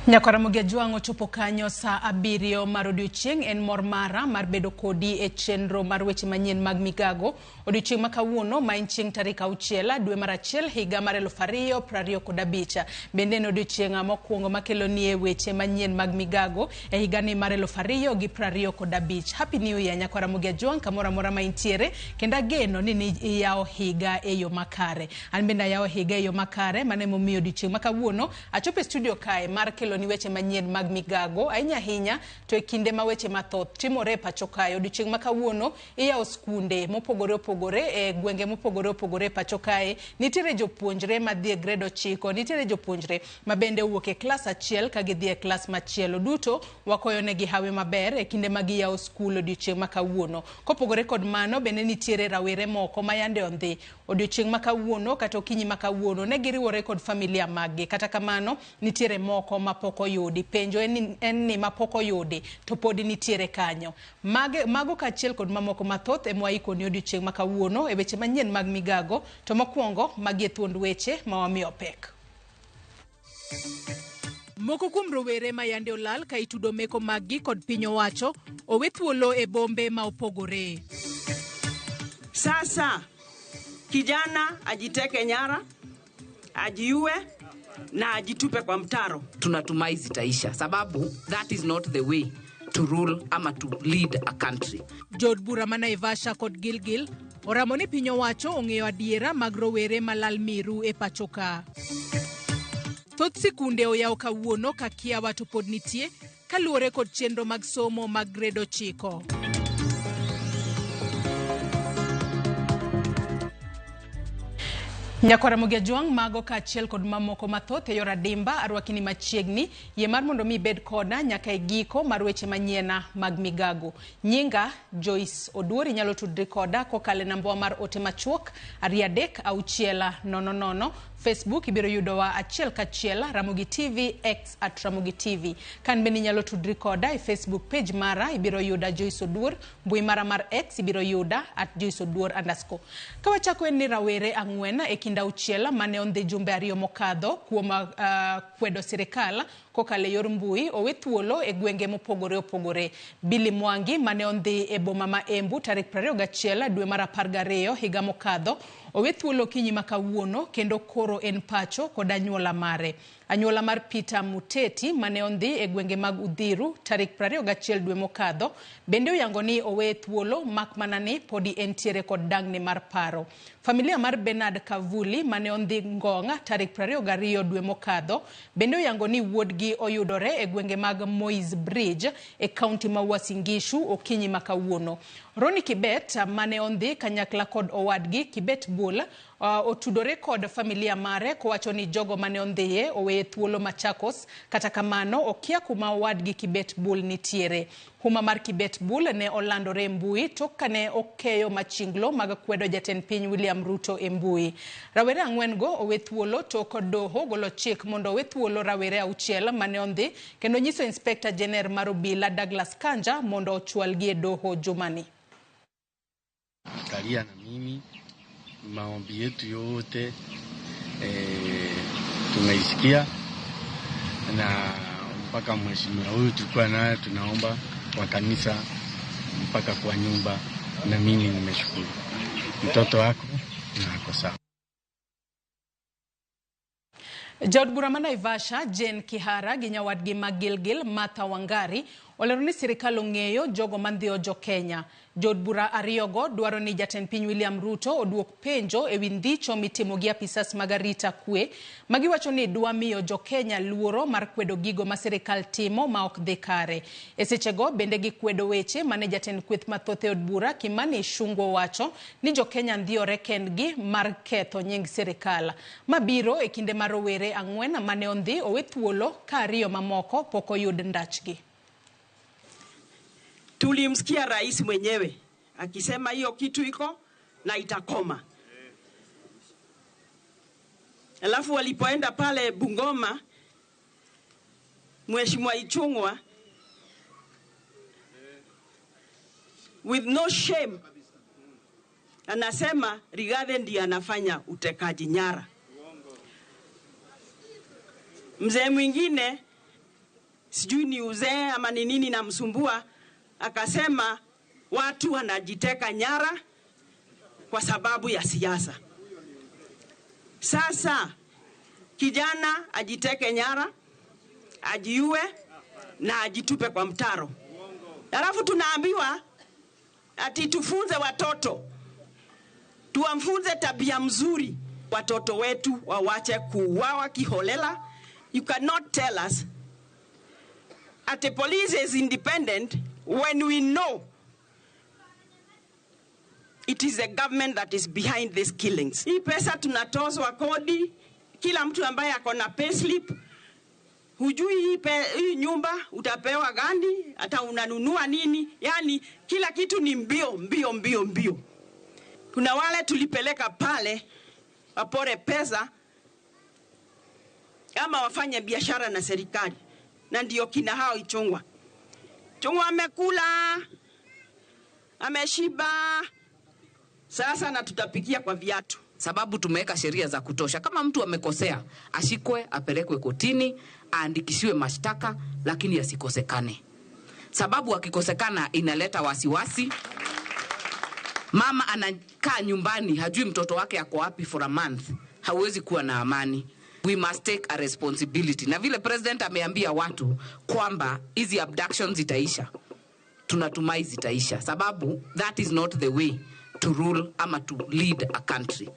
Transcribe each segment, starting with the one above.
Nyakwaramogi Ajwang' ochopo kanyo saa 7 mar odiochieng'. En mor mara mar bedo kodi e chenro mar weche manyien mag migago. Odiochieng' ma kawuono ma en chieng' tarik 6 dwe mar 1 higa mar 2025. Bende en odiochieng' mokwongo makelonie weche manyien mag migago e higani mar 2025. Happy New Year Nyakwaramogi Ajwang' kamoro amora ma intiere, kendo ageno ni iyawo higa e yo makare. An bende ayawo higa e yo makare, mano emomiyo odiochieng' ma kawuono achopo e studio kae mar kelo ni weche manyien mag migago, ahinya ahinya to e kinde ma weche mathoth timore e pacho kae. Odiochieng' ma kawuono iyawo skunde mopogore opogore e gwenge mopogore opogore e pacho kae. Nitiere jopuonjre madhi e grade 9, nitiere jopuonjre ma bende owuok e klas achiel ka gidhi e klas machielo. Duto wakoyo negi hawi maber e kinde ma giyawo skul odiochieng' ma kawuono. Kopogore kod mano, bende nitiere rawere moko ma yande ondhi odiochieng' ma kawuono kata okinyi ma kawuono ne giriwore kod familia maggi. Kata kamano, nitiere moko ma pok oyudi. Penjo en ni ma pok oyudi to pod nitiere kanyo. Mago kaachiel kod mamoko mathoth ema waikoni odiochieng' ma kawuono e weche manyien mag migago. To mokwongo, magi e thuond weche ma wamiyo pek. Moko kuom rowere ma yande olal ka itudo meko maggi kod piny owacho owe thuolo e bombe ma opogore. Sasa kijana ajiteke nyara, ajiue na ajitupe kwa mtaro. Tunatumai zitaisha sababu that is not the way to rule ama to lead a country. Jood bura ma Naivasha kod Gilgil oramo ni piny owacho ong'eyo adiera mag rowere malal miru e pacho ka. Thoth sikunde oyaw kawuono ka kiawa to pod nitie kaluwore kod chenro mag somo mag grade 9. Nyakwaramogi Ajwang' mago kaachiel kod mamoko mathoth e yor adimba arwaki ni machiegni. Yie mar mondo mi ibed koda nyaka e giko mar weche manyiena mag migago. Nyinga Joyce Oduor, inyalo tudri koda kokalo e nambawa mar ote machuok 236 00. Facebook ibiro yudowa achiel kachiel Ramogi TV, X at Ramogi TV. Kan bende inyalo tudri koda e Facebook page mara ibiro yuda Joyce Oduor, mbui mara mar X ibiro yuda at Joyce Oduor underscore. Ka wachako en ni rawere 4 e kind 6 mane ondhi jumbe 2 mokadho kuom kwedo sirikal kokalo e yor mbui owe thuolo e gwenge mopogore opogore. Billy Mwangi mane ondhi e boma ma Embu tarik 21 dwe mar 12 higa mokadho owe thuolo okinyi ma kawuono kendo koro en pacho kod anyuola mare. Anyuola mar Peter Muteti mane ondhi e gwenge mag Uthiru tarik 21 dwe mokadho bende oyango ni owe thuolo mak mana ni podi entiere kod dangni mar paro. Familia mar Bernard Kavuli mane ondhi Ngong' tarik 22 dwe mokadho bende oyango ni wuodgi oyudore e gwenge mag Moi's Bridge e kaunti ma Uasin Gishu okinyi ma kawuono. Ronnie Kibet mane ondhi kanyakla kod owadgi Kibet Bull otudore kod familia mare kowacho ni jogo mane ondhiye oweye thuolo Machakos, kata kamano okia kuma owadgi Kibet Bull nitiere. Huma mar Kibet Bull ne olandore e mbui tok kane okeyo machinglo mag kwedo jatend piny William Ruto e mbui. Rawere 4 go owe thuolo tok doho golo chik mondo owe thuolo rawere 6 mane ondhi kendo nyiso Inspector General mar obila Douglas Kanja mondo ochwalgi e doho jumani. Kalia na mimi maombi yetu yote tumeisikia na mpaka mheshimiwa huyu tulikuwa naye tunaomba kwa kanisa mpaka kwa nyumba, na mimi nimeshukuru mtoto wako na ako sawa. Jaod bura ma Naivasha Jane Kihara gi nyawadgi ma Gilgil Martha Wangari olero ni sirikal ong'eyo jogo mandhiyo jo Kenya. Jood bura 2 go dwaro ni jatend piny William Ruto oduok penjo ewi ndhicho mitimo gi apisas mag arita kwe magiwacho ni dwa miyo jo Kenya luoro mar kwedo gigo ma sirikal timo ma ok dhi kare. E sechego bende gikwedo weche mane jatend kweth mathoth e od bura Kimani Ichung'wah wacho ni jo Kenya ndhiyore kendgi mar ketho nying sirikal. Mabiro e kinde ma rowere 4 mane ondhi owe thuolo ka 2 mamoko pok oyud ndachgi. Tulimsikia rais mwenyewe akisema hiyo kitu iko na itakoma. Alafu walipoenda pale Bungoma, Mheshimiwa Ichung'wah with no shame anasema Rigathi ndiye anafanya utekaji nyara. Mzee mwingine sijui ni uzee ama ni nini namsumbua, akasema watu wanajiteka nyara kwa sababu ya siasa. Sasa kijana ajiteke nyara, ajiue na ajitupe kwa mtaro. Alafu tunaambiwa ati tufunze watoto, tuwamfunze tabia mzuri, watoto wetu wawache kuuawa kiholela. You cannot tell us ati police is independent when we know it is the government that is behind these killings. Hii pesa tunatozwa kodi, kila mtu ambaye ako na payslip, hujui hii nyumba utapewa gani, hata unanunua nini, yani kila kitu ni mbio mbio mbio mbio. Kuna wale tulipeleka pale wapore pesa ama wafanye biashara na serikali, na ndio kina hao Ichung'wa. Ichung'wa amekula, ameshiba, sasa na tutapikia kwa viatu. Sababu tumeweka sheria za kutosha. Kama mtu amekosea, ashikwe, apelekwe kotini, aandikishiwe mashtaka, lakini asikosekane. Sababu akikosekana inaleta wasiwasi. Mama anakaa nyumbani, hajui mtoto wake ako wapi for a month. Hauwezi kuwa na amani. We must take a responsibility. Na vile president ameambia watu kwamba hizi abductions zitaisha, tunatumai zitaisha. Sababu that is not the way to rule ama to lead a country.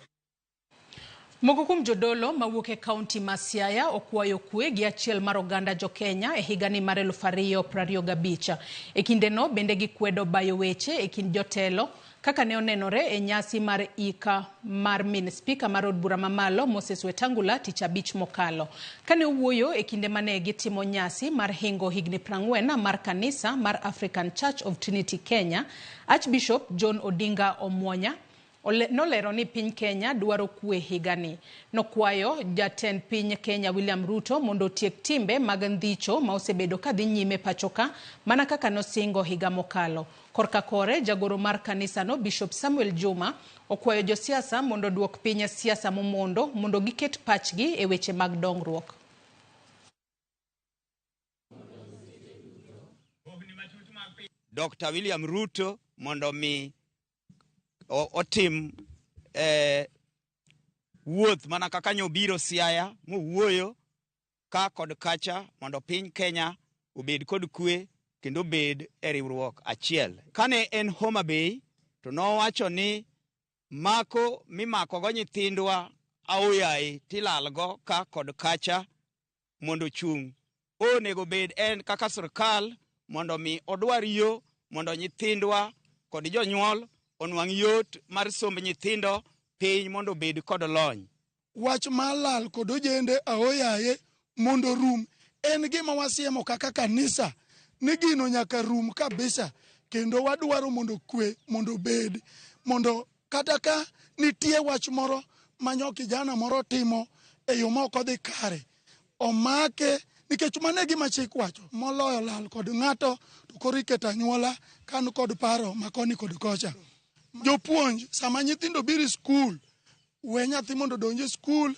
Moko kuom jodolo mawuok e kaunti ma Siaya okwayo kwe gi achiel mar oganda jo-Kenya e higani mar 2025. E kindeno bende gikwedo bayo weche e kind jotelo kaka ne onenore e nyasi mar ika mar min spika mar od bura mamalo Moses Wetangula tich abich mokalo. Kane owuoyo e kinde mane gitimo nyasi mar hingo higni 40 mar kanisa mar African Church of Trinity Kenya, Archbishop John Odinga Omuonya nolero ni piny Kenya dwaro kwe higani. Nokwayo jatend piny Kenya William Ruto mondo otiek timbe mag ndhicho ma osebedo kadhi nyime pachoka mana kaka nosingo higa mokalo. Korka kore, jagoro mar kanisano Bishop Samuel Juma okwayo josiasa mondo oduok piny siasa momondo mondo giket pachgi e weche mag dongruok. Dr. William Ruto mondo mi otim wuoth mana kaka nyobiro Siaya mowuoyo ka kod kacha mondo piny Kenya obed kod kwe kendo obed e riwruok achiel. Kane en Homa Bay to nowacho ni mako mimakogo nyithindwa aoyaye tilalgo ka kod kacha mondo chung'. Onego bed en kaka sirkal mondo mi odwar yo mondo nyithindwa kod jonyuol onwang' yot mar somb nyithindo piny mondo obed kod lony. Wach mar lal kod ojende aoyaye mondo rum en gima wasiemo kaka kanisa ni gino nyaka rum kabisa, kendo wadwaro mondo kwe mondo obed, mondo kata ka nitie wach moro manyo kijana moro timo e yo ma ok odhi kare omake, nikech mano e gima chik wacho. Moloyo lal kod ng'ato to koro iketo anyuola kan kod paro ma koni kod kocha. Jopuonj sama nyithindo biro e skul, we nyathi mondo odonj e skul,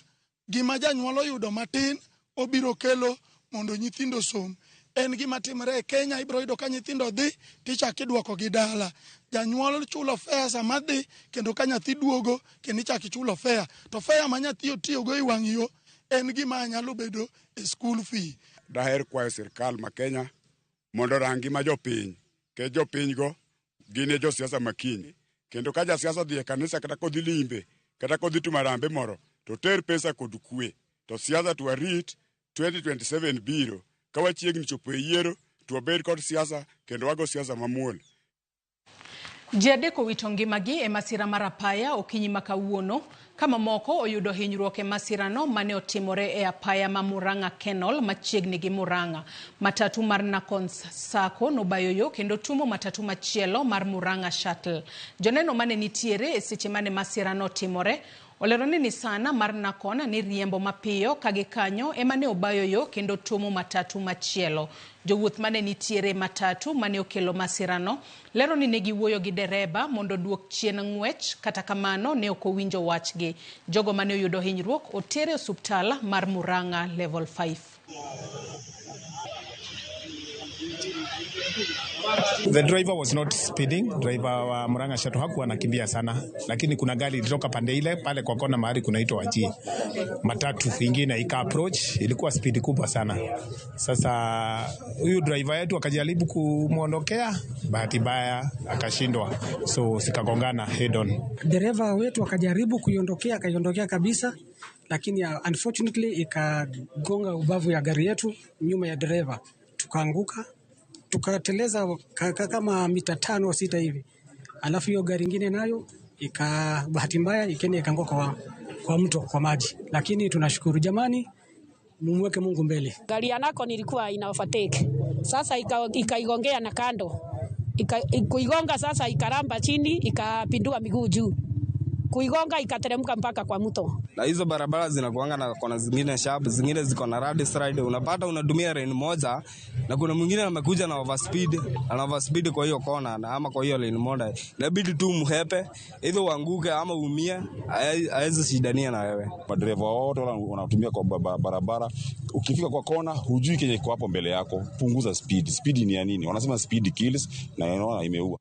gima janyuol oyudo matin obiro kelo mondo nyithindo osom. En gima timore e Kenya, ibiro yudo ka nyithindo dhi tichako iduoko gi dala. Janyuol chulo fare sama dhi, kendo ka nyathi duogo kendo ichako ichulo fare. To fare ma nyathi otiyogo e wang' yo en gima nyalo bedo e school fee. Daher kwayo sirkal ma Kenya mondo orang ngima jopiny, nikech jopiny go gin e josiasa ma kiny. Kendo ka jasiasa odhi e kanisa kata kodhi limbe kata kodhi tumo harambee moro to ter pesa kod kwe. To siasa to warit 2027 biro. Ka wachiegni chopo e yiero to wabed kod siasa kendo wago siasa mamuol. Ji adek owito ngimagi e masira mar apaya okinyi ma kawuono, ka mamoko oyudo hinyruok e masirano mane otimore e apaya ma Murang'a Kenol machiegni gi Murang'a. Matatu mar Nakons Sacco nobayo yo kendo tumo matatu machielo mar Murang'a Shuttle. Joneno mane nitiere e seche mane masirano otimore olero ni Nissan mar Nakon ni riembo mapiyo ka gikanyo ema ne obayo yo kendo tumo matatu machielo. Jowuoth mane nitiere matatu mane okelo masirano lero ni ne giwuoyo gi dereba mondo oduok chien ng'wech, kata kamano ne ok owinjo wachgi. Jogo mane oyudo hinyruok oter e osuptal mar Murang'a Level 5. The driver was not speeding. Driver wa Murang'a Shuttle hakuwa anakimbia sana, lakini kuna gari ilitoka pande ile pale kwa kona mahali kunaitwa Waji, matatu ingine ika approach, ilikuwa speed kubwa sana. Sasa huyu driver yetu akajaribu kumwondokea, bahati mbaya akashindwa, so sikagongana head on. Dereva wetu akajaribu kuiondokea, akaiondokea kabisa, lakini unfortunately ikagonga ubavu ya gari yetu nyuma ya dereva, tukaanguka tukateleza kama mita 5 au 6 hivi. Alafu hiyo gari ingine nayo ika bahati mbaya ikaenda ikaanguka kwa mto, kwa maji. Lakini tunashukuru jamani, mumweke Mungu mbele. Gari ya nako nilikuwa ina overtake. Sasa ikaigongea na kando. Kuigonga sasa ikaramba chini, ikapindua miguu juu. Kuigonga ikateremka mpaka kwa mto. Na hizo barabara zinakuanga na kona zingine sharp, zingine ziko na radius ride. Unapata unatumia lane moja na kuna mwingine amekuja na overspeed, ana overspeed kwa hiyo kona na ama kwa hiyo lane moja. Inabidi tu mhepe, either uanguke ama uumie, haiwezi shidania na wewe. Madereva wote wanatumia kwa barabara, ukifika kwa kona hujui kenye iko hapo mbele yako, punguza speed. Speed ni ya nini? Wanasema speed kills na unaona imeua.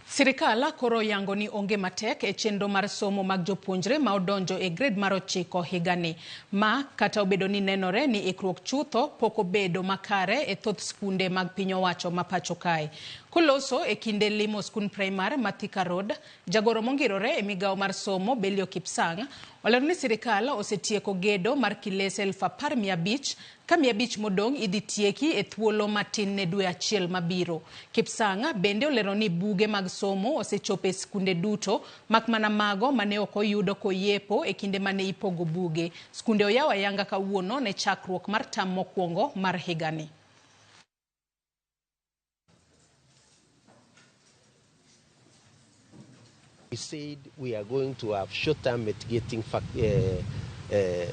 Sirikal koro yango ni onge matek e chenro mar somo mag jopuonjre ma odonjo e grade mar 9 higani. Ma kata obedo ni nenore ni ikruok chutho pok obedo makare e thoth skunde mag piny owacho ma pacho kae. Koloso e kinde limo skund primar ma Thika Road, jagoro mongirore e migawo mar somo Belio Kipsang olero ni sirikal osetieko gedo mar kilese 10,500 ka 500 modong' idhi tieki e thuolo matin ne dwe achiel mabiro. Kipsang bende olero ni buge mag somo osechopo e skunde duto mak mana mago mane ok oyudo koyepo e kinde mane ipogo buge. Skunde oyaw ayanga kawuono ne chakruok mar tam mokwongo mar higani. We said we are going to have short-term mitigating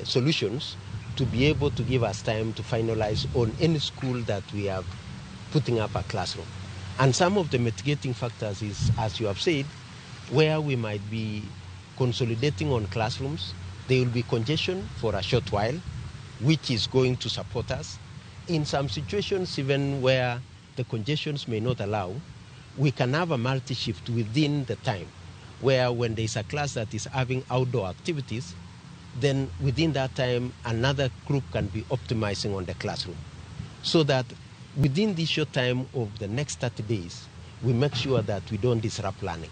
solutions to be able to give us time to finalize on any school that we are putting up a classroom. And some of the mitigating factors is, as you have said, where we might be consolidating on classrooms, there will be congestion for a short while, which is going to support us. In some situations, even where the congestions may not allow, we can have a multi-shift within the time, where when there is a class that is having outdoor activities, then within that time, another group can be optimizing on the classroom. So that within this short time of the next 30 days, we make sure that we don't disrupt learning.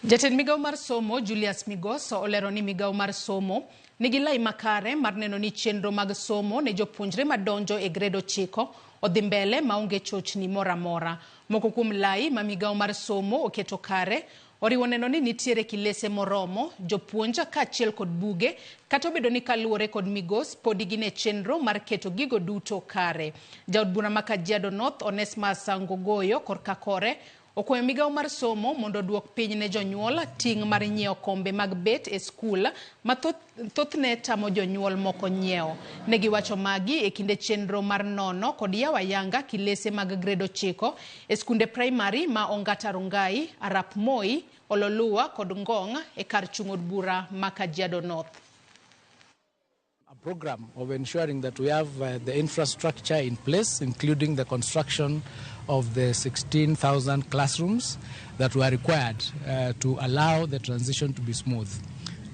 Jatend migawo mar somo Julius Migoso olero ni migawo mar somo nigi lai makare mar neno ni chenro mag somo ne jopuonjre madonjo e grade 9 odhi mbele maonge chochni moro amora. Moko kuom lai ma migawo mar somo oketo kare oriwo neno ni nitiere kilese moromo, jopuonj kaachiel kod buge, kata obedo ni kaluwore kod Migos podi gin e chenro mar keto gigo duto kare. Jaod bura ma Kajiado North Onesmus Ngogoyo korka kore okwayo migawo mar somo mondo oduok piny ne jonyuol ting' mar nyiewo kombe mag bet e skul ma thothne tamo jonyuol moko nyiewo. Ne giwacho magi e kinde chenro mar nono kod yawo ayanga kilese mag grade 9 e skunde primary ma Ongata Rongai, Arap Moi, Ololua kod Ngong e kar chung' od bura ma Kajiado North. A program of ensuring that we have the infrastructure in place, including the construction of the 16,000 classrooms that were required to allow the transition to be smooth.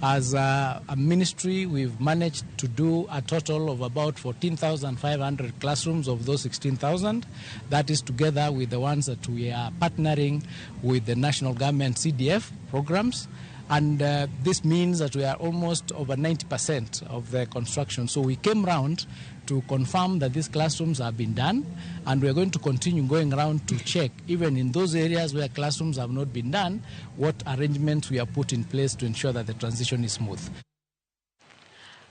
As a ministry, we've managed to do a total of about 14,500 classrooms of those 16,000. That is together with the ones that we are partnering with the national government CDF programs. And this means that we are almost over 90% of the construction. So we came round to confirm that these classrooms have been done, and we are going to continue going round to check, even in those areas where classrooms have not been done, what arrangements we have put in place to ensure that the transition is smooth.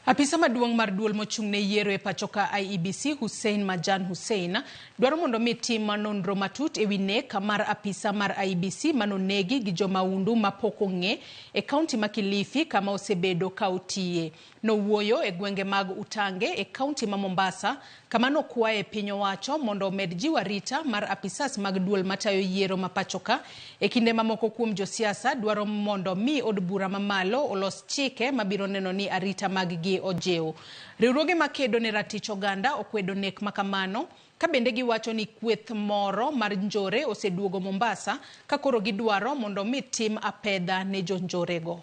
Apisa maduong' mar duol mochung' ne yiero e pacho ka IEBC Hussein Majan Hussein dwaro mondo mi tim nonro matut ewi nek mar apisa mar IEBC manonegi gi jomaundu mapok ong'e e kaunti ma Kilifi kama osebedo ka otiye. Nowuoyo e gwenge mag Utange e kaunti ma Mombasa kama nokwaye piny owacho mondo omed jiwo arita mar apisas mag duol matayo yiero ma pacho ka. E kinde mamoko kuom josiasa dwaro mondo mi od bura mamalo olos chike mabiro neno ni arita mag gi wigi ojiw. Riwruoge makedo ne ratich oganda okwedo nek makamano ka bende giwacho ni kweth moro mar njore oseduogo Mombasa ka koro gidwaro mondo mi tim apedha ne jonjorego.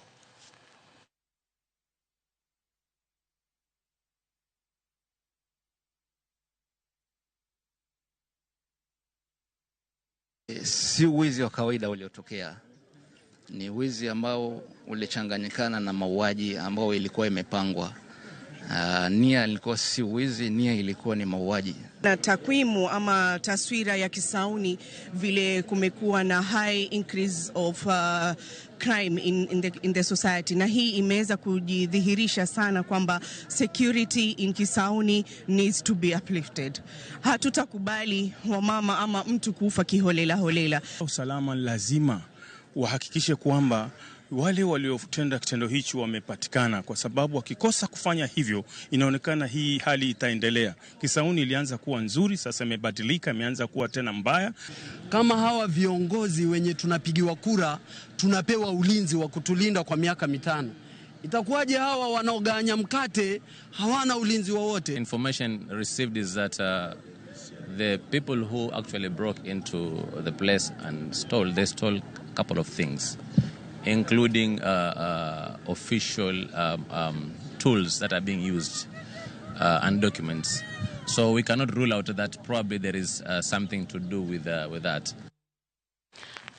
Si wizi wa kawaida uliotokea, ni wizi ambao ulichanganyikana na mauaji ambao ilikuwa imepangwa. Nia ilikuwa si wizi, nia ilikuwa ni mauaji. Na takwimu ama taswira ya Kisauni vile kumekuwa na high increase of crime in the society, na hii imeweza kujidhihirisha sana kwamba security in Kisauni needs to be uplifted. Hatutakubali wamama ama mtu kufa kiholela holela. Usalama lazima wahakikishe kwamba wale waliotenda kitendo hichi wamepatikana, kwa sababu wakikosa kufanya hivyo inaonekana hii hali itaendelea. Kisauni ilianza kuwa nzuri, sasa imebadilika, imeanza kuwa tena mbaya. Kama hawa viongozi wenye tunapigiwa kura tunapewa ulinzi wa kutulinda kwa miaka 5, itakuwaje hawa wanaoganya mkate hawana ulinzi wowote? Information received is that the people who actually broke into the place and stole, they stole a couple of things, including official tools that are being used and documents. So we cannot rule out that probably there is something to do with that.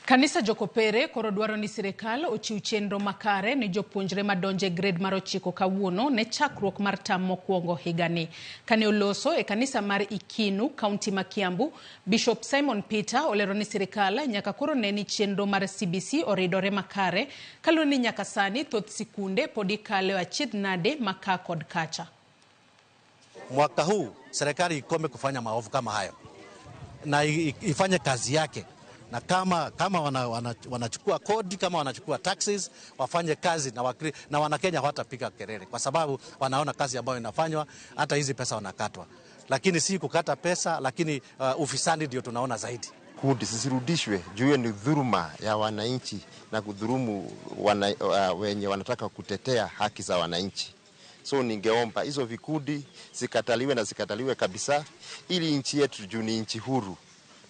Kanisa Jokopere koro dwaro ni sirikal ochiw chenro makare ne jopuonjre madonje grade mar 9 kawuono ne chakruok mar tam mokwongo higani. Kane oloso e kanisa mar Ikinu, kaunti ma Kiambu, Bishop Simon Peter olero ni sirikal nyaka koro ne ni chenro mar CBC oridore makare kaluwore ni nyaka sani thoth sikunde podi kalo achiedh nade maka kod kacha. Mwaka huu serikali ikome kufanya maovu kama hayo na ifanye kazi yake. Na kama wanachukua kodi, kama wanachukua taxes, wafanye kazi na Wanakenya hawatapiga kelele kwa sababu wanaona kazi ambayo inafanywa, hata hizi pesa wanakatwa. Lakini si kukata pesa, lakini ufisadi ndio tunaona zaidi. Kundi zisirudishwe juu ni dhuluma ya wananchi na kudhulumu wenye wanataka kutetea haki za wananchi. So ningeomba hizo vikundi zikataliwe na zikataliwe kabisa, ili nchi yetu juu ni nchi huru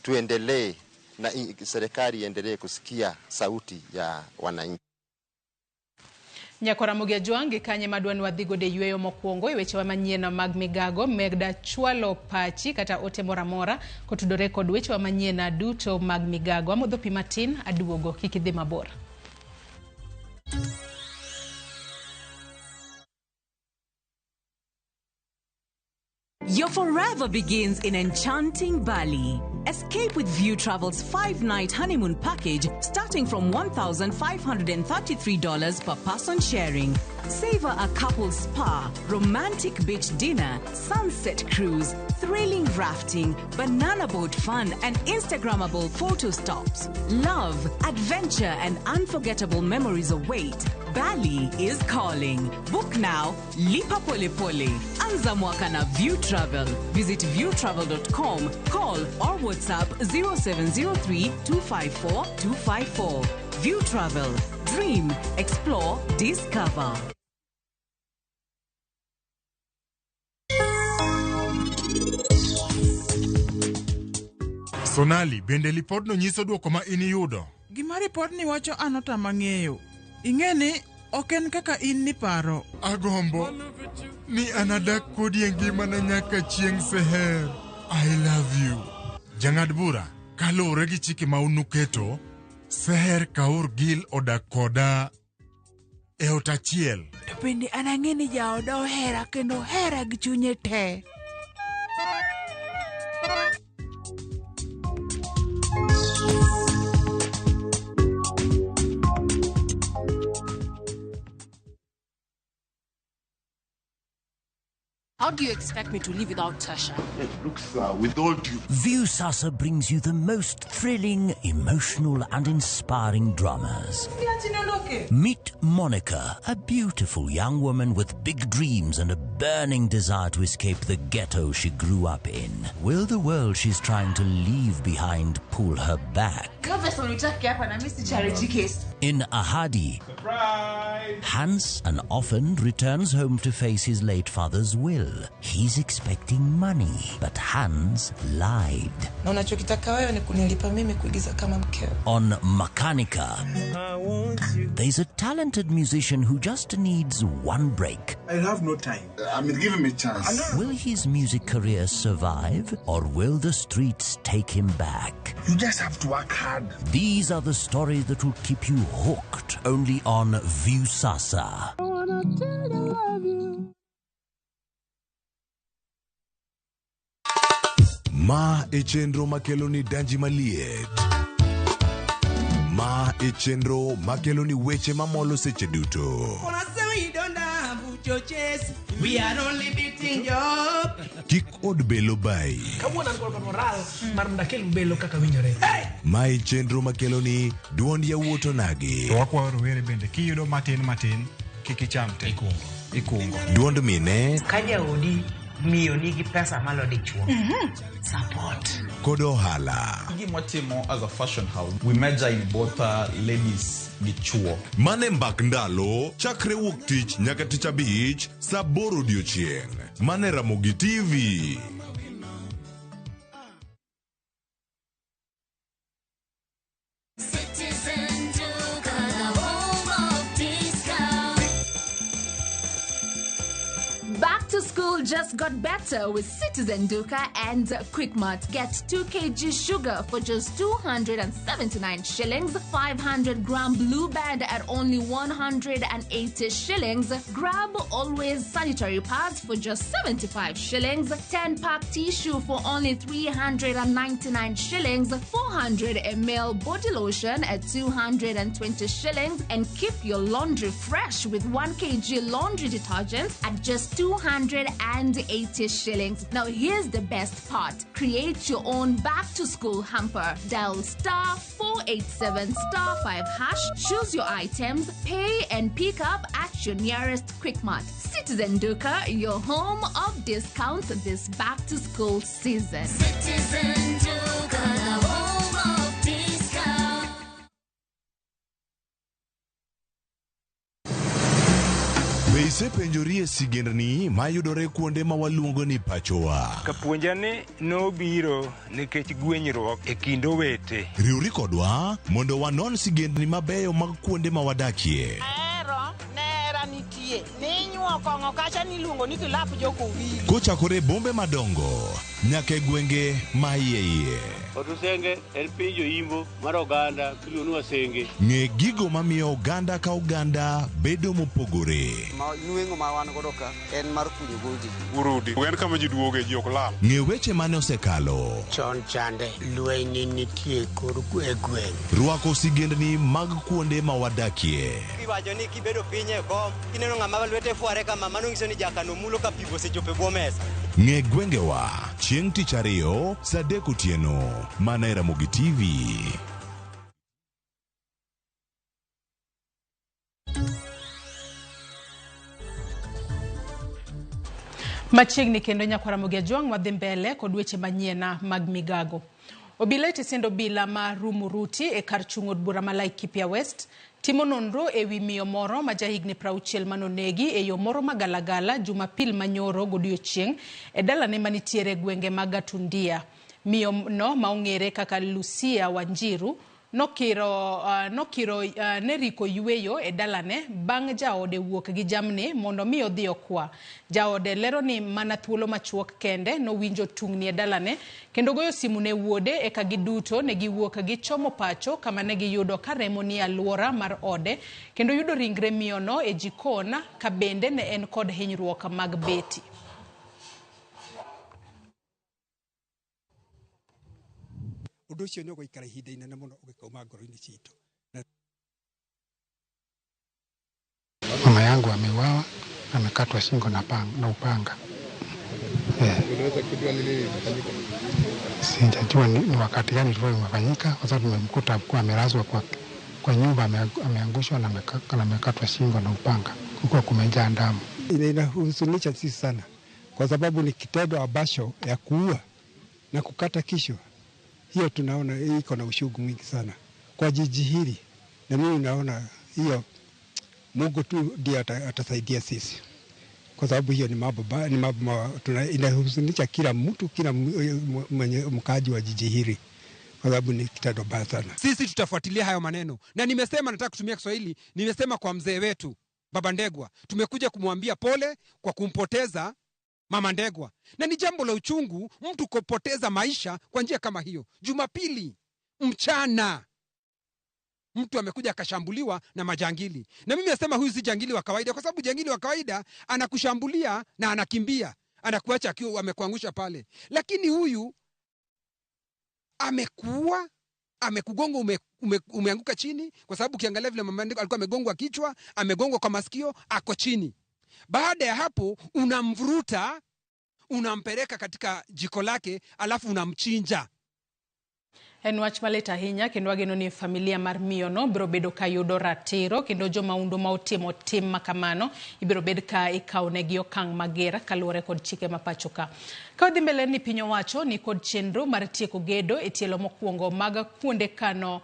tuendelee na serikali iendelee kusikia sauti ya wananchi. Nyakora Ramogi Ajwang' kanye madwani wadhi godo e yweyo mokwongo e wechewa manyien mag migago megda chwalo pachi kata ote moro amora kotudore kod wechewa manyien duto mag migago. Amodho pi matin aduogo, kik idhi mabor. Your forever begins in enchanting Bali. Escape with View Travel's 5-night honeymoon package starting from $1,533 per person sharing. Savor a couple's spa, romantic beach dinner, sunset cruise, thrilling rafting, banana boat fun, and Instagrammable photo stops. Love, adventure, and unforgettable memories await. Bali is calling. Book now. Lipa pole pole. Anza mwaka na View Travel. Visit viewtravel.com, call or WhatsApp 0703 254 254. View Travel. Dream, explore, discover. Sonali, bende lipodno nyiso duoko ma in iyudo? Gima ripodni wacho an otama ng'eyo. Ing'e ni ok en kaka in niparo. Agombo ni anadak kodi e ngimana nyaka chieng' Seher. I love you. Jang'ad bura, kaluwore gi chike ma unuketo, Seher Kaur Gil odak koda e ot achiel. To bende an ang'e ni jaoda ohera kendo ohera gi chunye te. How do you expect me to live without Tasha? It looks with all due. Viusasa brings you the most thrilling, emotional and inspiring dramas. Meet Monica, a beautiful young woman with big dreams and a burning desire to escape the ghetto she grew up in. Will the world she's trying to leave behind pull her back? In Ahadi, Hans, an orphan, returns home to face his late father's will. He's expecting money, but Hans lied. Na unachokitaka wewe ni kunilipa mimi kuigiza kama mkeo. On Makanika, there's a talented musician who just needs one break. I have no time. I mean, give him a chance. Will his music career survive, or will the streets take him back? You just have to work hard. These are the stories that will keep you hooked only on Viusasa. Ma e chenro makelo ni danji maliet. Ma e chenro makelo ni weche mamolo seche duto. We are only beating job. Kik od belo bai. Kawuono an kod moral mar mondo akel belo kaka winjore. Ma e chenro makelo ni duond yawuot onagi. To wakwayo rowere bende kiyudo matin matin kik icham te. Ikungo. Duond mine Ka jaodi miyo nigi pesa malo dichuo. Support. Kod ohala. Gima watimo as a fashion house, we major in both ladies gi chuo. Mane mbak ndalo chakre wuok tich nyaka tich abich saa 8 odiochieng'. Mane Ramogi TV. Citizen Duka, the home of discount. Back to school just got better with Citizen Duka and Quickmart. Get 2 kg sugar for just 279 shillings, 500 gram Blue Band at only 180 shillings. Grab Always sanitary pads for just 75 shillings, 10 pack tissue for only 399 shillings, 400 ml body lotion at 220 shillings, and keep your laundry fresh with 1 kg laundry detergent at just 280 shillings. Now here's the best part. Create your own back to school hamper. Dial *487 *5#, choose your items, pay and pick up at your nearest Quickmart. Citizen Duka, your home of discounts this back to school season. Citizen Duka, the home of discount. Be isepenjorie sigendni mayudore kuonde ma waluongo ni pachowa? Kapuonja ni nobiro nikech gwenyruok e kind owete. Riwri kodwa mondo wanon sigendni mabeyo mag kuonde ma wadakie. Ahero nera nitie ninyuo kong'o kacha niluongo ni kilap jokowili. Kochakore bombe madongo nyaka e gwenge ma iye iye. Otusenge en piny joimbo mar oganda miluongo ni Wasenge. Ng'e gigo mamiyo oganda ka oganda bedo mopogore. Nweng'o ma wan godo ka en mar kunyo gold. Urudi. En kama ji duoge ji ok lal. Ng'e weche mane osekalo. Chon chande lweny nitie kor e gweng'. Rwako sigendni mag kuonde ma wadakie. Iwacho ni kibedo piny e kom, kineno ng'ama lwete fware kama, mano nyiso ni jakano mulo ka pi osechopo e bwo mesa. Ng'e gwengewa chieng' tich ariyo saa 3 otieno mana e Ramogi TV. Machiegni kendo nyakwar Ramogi Ajwang' wadhi mbele kod weche manyien mag migago. Obila e tesend obila ma Rumuruti e kar chung' od bura ma Laikipia West timo nonro e wi miyo moro ma jahigni 60 manonegi e yo moro magalagala Jumapil manyoro godiochieng' e dalane manitiere e gwenge mag Gatundia. Miyo no maong'ere kaka Lucia Wanjiru nokiro neriko yweyo e dalane bang' jaode wuok gi jamni mondo mi odhi okwa. Jaode lero ni mana thuolo machuok kende nowinjo tungni e dalane kendo goyo simu ne wuode eka giduto ne giwuok gichomo pacho kama ne giyudo ka remo ni alwora mar ode kendo yudo ringre miyono e jikon ka bende ne en kod hinyruok mag beti. Ũndũ ũcio nĩ ũgũikara ihinda inene mũno ũgĩkauma ngoro-inĩ citũ. Mama yangu ameuawa, amekatwa shingo na upanga. Unaweza kujua ni nini ilifanyika? Sijajua ni wakati gani ilikuwa imefanyika, kwa sababu tumemkuta kuwa amelazwa kwa nyumba, ameangushwa na amekatwa shingo na upanga, huko kumejaa damu. Inahuzunisha sisi sana, kwa sababu ni kitendo ambacho ya kuua na kukata kichwa. Hiyo tunaona iko na uchungu mwingi sana kwa jiji hili. Na mimi naona hiyo Mungu tu ndiye atasaidia sisi, kwa sababu hiyo ni mambo inahuzunisha kila mtu, kila mwenye mkaaji wa jiji hili, kwa sababu ni kitendo baya sana. Sisi tutafuatilia hayo maneno, na nimesema nataka kutumia Kiswahili, nimesema kwa mzee wetu Baba Ndegwa, tumekuja kumwambia pole kwa kumpoteza Mama Ndegwa, na ni jambo la uchungu mtu kupoteza maisha kwa njia kama hiyo. Jumapili mchana mtu amekuja akashambuliwa na majangili, na mimi nasema huyu si jangili wa kawaida, kwa sababu jangili wa kawaida anakushambulia na anakimbia, anakuacha akiwa amekuangusha pale, lakini huyu amekuua, amekugonga, umeanguka chini, kwa sababu ukiangalia vile Mama Ndegwa alikuwa amegongwa kichwa, amegongwa kwa masikio, ako chini. Baada ya hapo unamvuruta, unampeleka katika jiko lake, alafu unamchinja. En wach malit ahinya kendo wageno ni familia mar miyono biro bedo ka yudo ratiro kendo jomaundo ma otimo tim makamano ibiro bed ka ikawnegi okang' mager kaluwore kod chike ma pacho ka. Ka wadhi mbele ni piny owacho ni kod chenro mar tieko gedo e tielo mokwongo mag kuonde kano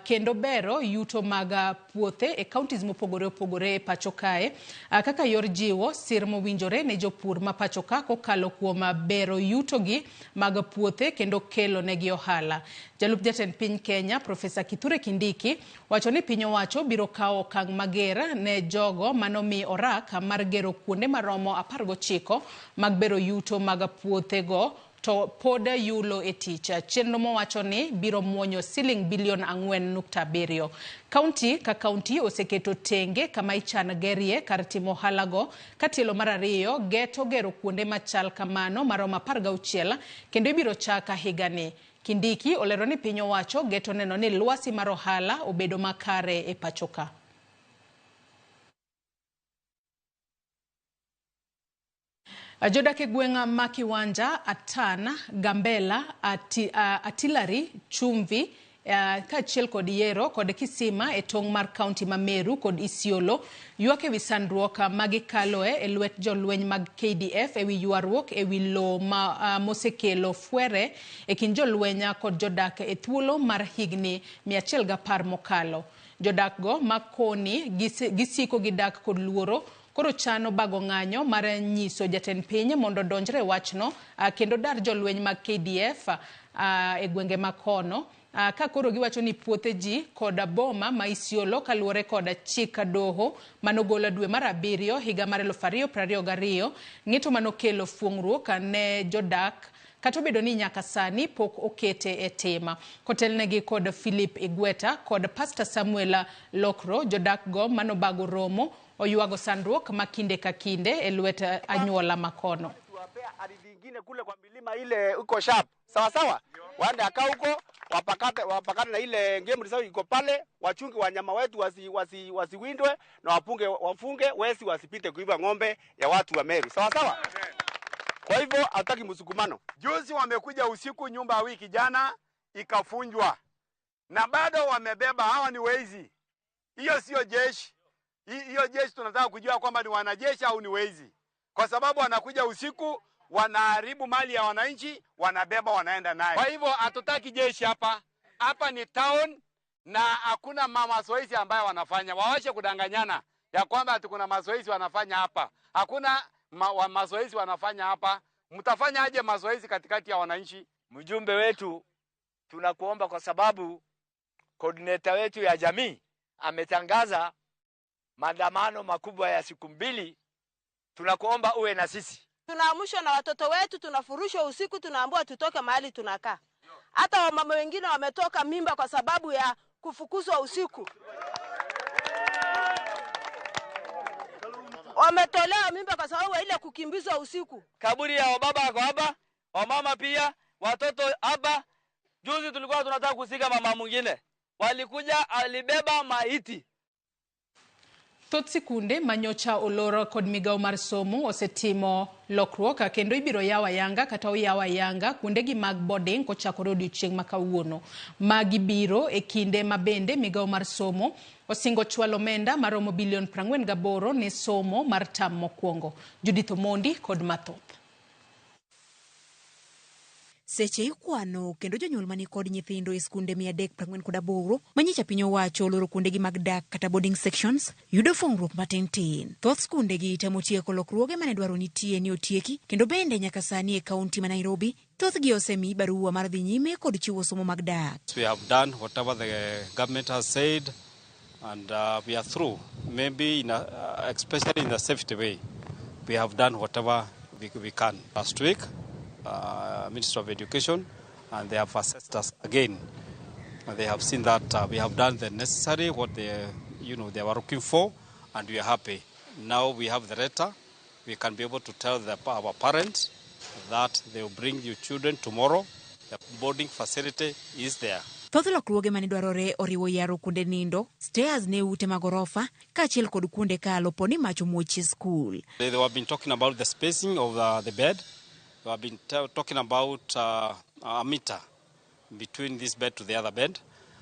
kendo bero yuto mag puothe e counties mopogore opogore e pacho kae kaka yor jiwo sir mowinjore ne jopur ma pacho ka kokalo kuom bero yutogi mag puothe kendo kelo negi ohala. Jalup jatend piny Kenya Profesa Kithure Kindiki wacho ni piny owacho biro kawo okang' mager ne jogo manomi orak mar gero kuonde maromo 19 mag bero yuto mag puothego to pod yulo e tich. Chenro mowacho ni biro muonyo siling bilion 4.7. Kaunti ka kaunti oseketo tenge kama ichan gerie kar timo ohalago ka tielo mar ariyo geto gero kuonde machal kamano maromo 16 kendo ibiro chaka higani. Kindiki olero ni piny owacho geto neno ni lwasi mar ohala obedo makare e pacho ka. Jodak e gweng' ma Kiwanja, Atana, Gambela, Atilari, Chumvi kaachiel kod Yiero kod Kisima e tong' mar kaunti ma Meru kod Isiolo ywak ewi sandruok ma gikaloe e lwet jolweny mag KDF ewi ywaruok ewi lowo ma mosekelo fwere e kind jolweny kod jodak e thuolo mar higni 110 mokalo. Jodak go ma koni gisiko gidak kod luoro koro chano bago ng'anyo mar nyiso jatend piny mondo odonjre wachno kendo dar jolweny mag KDF e gwenge ma kono ka koro giwacho ni puothe ji kod boma ma Isiolo kaluwore kod chik doho manogolo dwe mar 7 higa mar 2022 ng'eto manokelo fuong'ruok ne jodak kata obedo ni nyaka sani pok okete e tema. Kotelnegi kod Philip Igweta kod Pastor Samuel Lokro, jodak go manobago romo oywago sandruok ma kinde ka kinde e lwet anyuola makono. Tuwapea ardhi nyingine kule kwa milima ile uko sharp. Sawa sawa? Waende aka huko wapakate na ile game reserve iko pale, wachunge wanyama wetu wasiwindwe na wafunge wesi wasipite kuiba ng'ombe ya watu wa Meru. Sawa sawa? Kwa hivyo hataki msukumano. Juzi wamekuja usiku nyumba wiki jana ikafunjwa. Na bado wamebeba, hawa ni wezi. Hiyo sio jeshi. Hiyo jeshi tunataka kujua kwamba ni wanajeshi au ni wezi. Kwa sababu wanakuja usiku, wanaharibu mali ya wananchi, wanabeba wanaenda naye. Kwa hivyo hatutaki jeshi hapa. Hapa ni town na hakuna mazoezi ambayo wanafanya. Waache kudanganyana ya kwamba ati kuna mazoezi wanafanya hapa. Hakuna mazoezi wanafanya hapa. Mtafanya aje mazoezi katikati ya wananchi? Mjumbe wetu tunakuomba, kwa sababu coordinator wetu ya jamii ametangaza maandamano makubwa ya siku 2, tunakuomba uwe na sisi. Tunaamshwa na watoto wetu, tunafurushwa usiku, tunaambiwa tutoke mahali tunakaa. Hata wamama wengine wametoka mimba kwa sababu ya kufukuzwa usiku. Wametolewa mimba kwa sababu ile kukimbizwa usiku. Kaburi ya wababa wako hapa, wamama pia, watoto hapa. Juzi tulikuwa tunataka kusika mama mwingine. Walikuja alibeba maiti. Thoth sikunde manyocha oloro kod migawo mar somo osetimo lokruok kendo ibiro yaw ayanga kata oyaw ayanga kuondegi mag boarding kochakore odiochieng' ma kawuono. Magi biro e kinde ma bende migawo mar somo osingo chwalo omenda maromo bilion 48 ne somo mar tam mokwongo. Judith Omondi kod mathoth. Seche ikwano kendo jonyuol mani kod nyithindo e skunde 348 manyicha piny owacho oloro kuondegi mag dak kata boarding sections yudo fong'ruok matin tin. Thoth skundegi temo tieko lokruoge mane dwaro nitie ni otieki kendo bende nyaka sani e kaunti ma Nairobi thothgi osemi barua mar dhi nyime kod chiwo somo mag dak. We have done whatever the government has said and we are through. Maybe in a, especially in the safety way, we have done whatever we can. Last week, Minister of Education, and they have assessed us again. And they have seen that we have done the necessary, what they, they were looking for, and we are happy. Now we have the letter. We can be able to tell our parents that they will bring your children tomorrow. The boarding facility is there. Thoth lokruoge mane dwarore oriwo yaro kuonde nindo, stairs ne ute mag orofa, kaachiel kod kuonde kalo po ni mach omuoch e skul. They have been talking about the spacing of the bed. They have been talking about a meter between this bed to the other bed.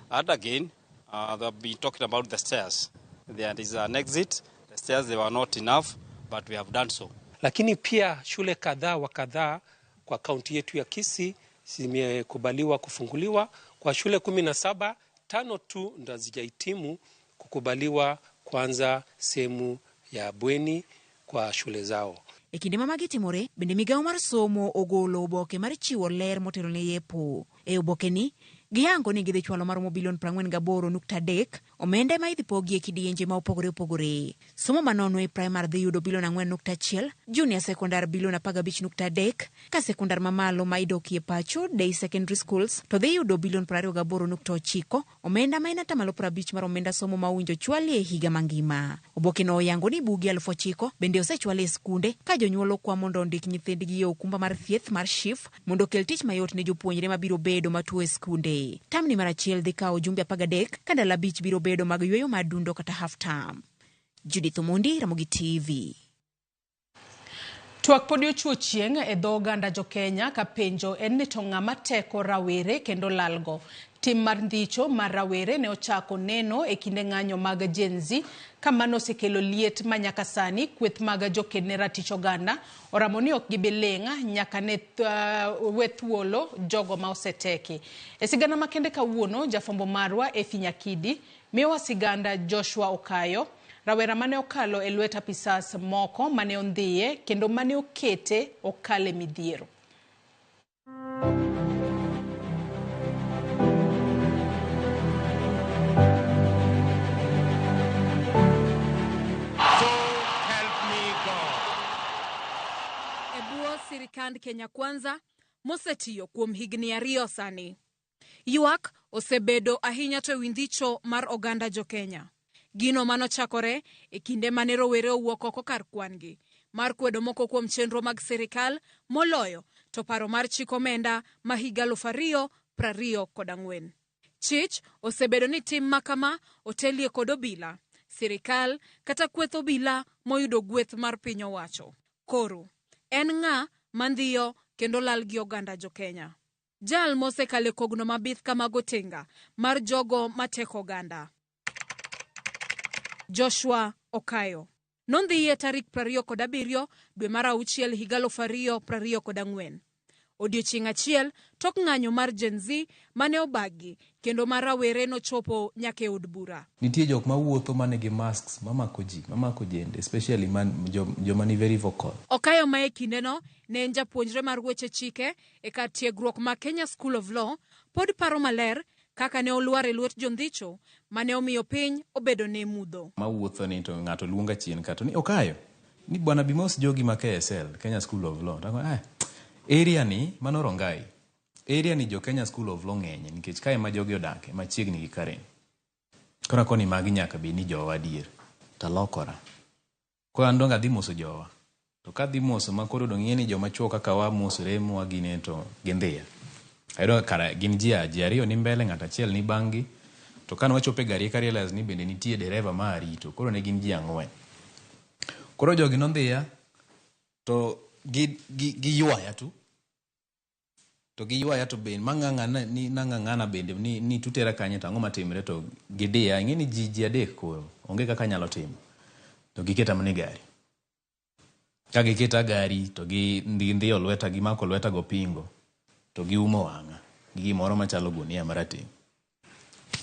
And again, they have been talking about the stairs. There is an exit. The stairs, they were not enough, but we have done so. Lakini pia shule kadhaa wa kadhaa kwa kaunti yetu ya Kisii zimekubaliwa kufunguliwa. Kwa shule 17, 5 tu ndo hazijahitimu kukubaliwa kuanza sehemu ya bweni kwa shule zao. E kinde ma magi timore, bende migawo mar somo ogolo oboke mar chiwo ler motelo ne yepo. E oboke ni, giyango ni gidhi chwalo maromo bilion 48.3 omenda ma idhi pogi e kidienje ma opogore opogore. Somo manono e primar dhi yudo bilion 4.1, junior secondar bilion 15.3, ka sekondar mamalo ma idokie pacho day secondary schools to dhi yudo bilion 28.9, omenda ma en 50% mar omenda somo ma owinjo chwali e higa mangima. Oboke no oyango ni buge 9,000 bende osechwal e skunde ka jonyuol okwa mondo ondik nyithindgi e okumba mar thieth mar SHIF mondo okel tich mayot ne jopuonjre mabiro bedo matuo e skunde. Tamni mar achiel dhi kawo jumbe 13 ka ndalo 5 biro bedo mag yweyo mar dundo kata half term. Judith Omondi, Ramogi TV. Twak pod ochuo chieng' e dho oganda jo-Kenya ka penjo en ni to ng'ama teko rawere kendo lalgo. Tim mar ndicho mar rawere ne ochako neno e kinde ng'anyo mag Gen Z ka mano osekelo liet ma nyaka sani kweth mag joked ne ratich oganda oramo ni ok gibi ling' nyaka ne we thuolo jogo ma oseteki. E sigana makende kawuono, jafwambo marwa Effie Nyakidi miyowa siganda Joshua Okayo, rawera mane okalo e lwet apisas moko mane ondhiye kendo mane okete okale midhiero. So help me God. E bwo sirikand Kenya Kwanza mosetiyo kuom higni 2 sani. Ywak osebedo ahinya to ewi ndicho mar oganda jo-Kenya. Gino manochakore e kinde mane rowere owuok oko kar kwan-gi mar kwedo moko kuom chenro mag sirikal moloyo to paro mar chik omenda ma higa 2024. Chich osebedo ni tim makama otelie kod obila, sirikal kata kweth obila moyudo gweth mar piny owacho. Koro, en ng'a mandhiyo kendo lal gi oganda jo-Kenya? Jal mosekalo e kogno mabith kamago tenga mar jogo mateko oganda. Joshua Okayo nondhiye tarik 27 dwe mar 6 higa 2024. Odiochieng' achiel tok ng'anyo mar Gen Z mane obagi kendo mar rawere nochopo nyaka e od bura. Nitie jok mawuotho manigi masks mamako ji, mamako jende, especially man, joma ni very vocal. Okayo ma e kindeno ne en japuonjre mar weche chike e kar tiegruok ma Kenya School of Law pod paro maler kaka ne olwar e lwet jondhicho mane omiyo piny obedo ne mudho. Mawuotho ni to ng'ato luonga chien ka to ni Okayo, ni bwana Bimos jogi ma KSL, Kenya School of Law. Tango, area ni mano Rongai. Area ni jo Kenya School of Law ng'enye nikech kae ma jogi odake machiegni gi Karen. Koro akoni magi nyaka bed ni jowa adier. Talokora. Koro an dong' adhi moso jowa. To kadhi moso ma koro dong' ing'e ni joma chuo kaka wa mosore mwa gine to gindhiya. Ayudo kara gin ji ariyo ni mbele ng'ato achiel ni bang' gi. To kane wachopo e gari eka realize ni bende nitie dereva ma arito. Koro ne gin ji 4. Koro jogi nondhiya to giywaya tu. To giywaya to bende mang'ang'ana ni nang'ang'ana bende ni tutera kanye to ang'o matimre to gidiya. Ing'e ni ji 3 koro onge kaka anyalo timo. To giketa mana e gari. Ka giketa gari to gindhiyo lweta gimako lweta go pingo. To giumo wang'a gi gimoro machalo gunia marateng'.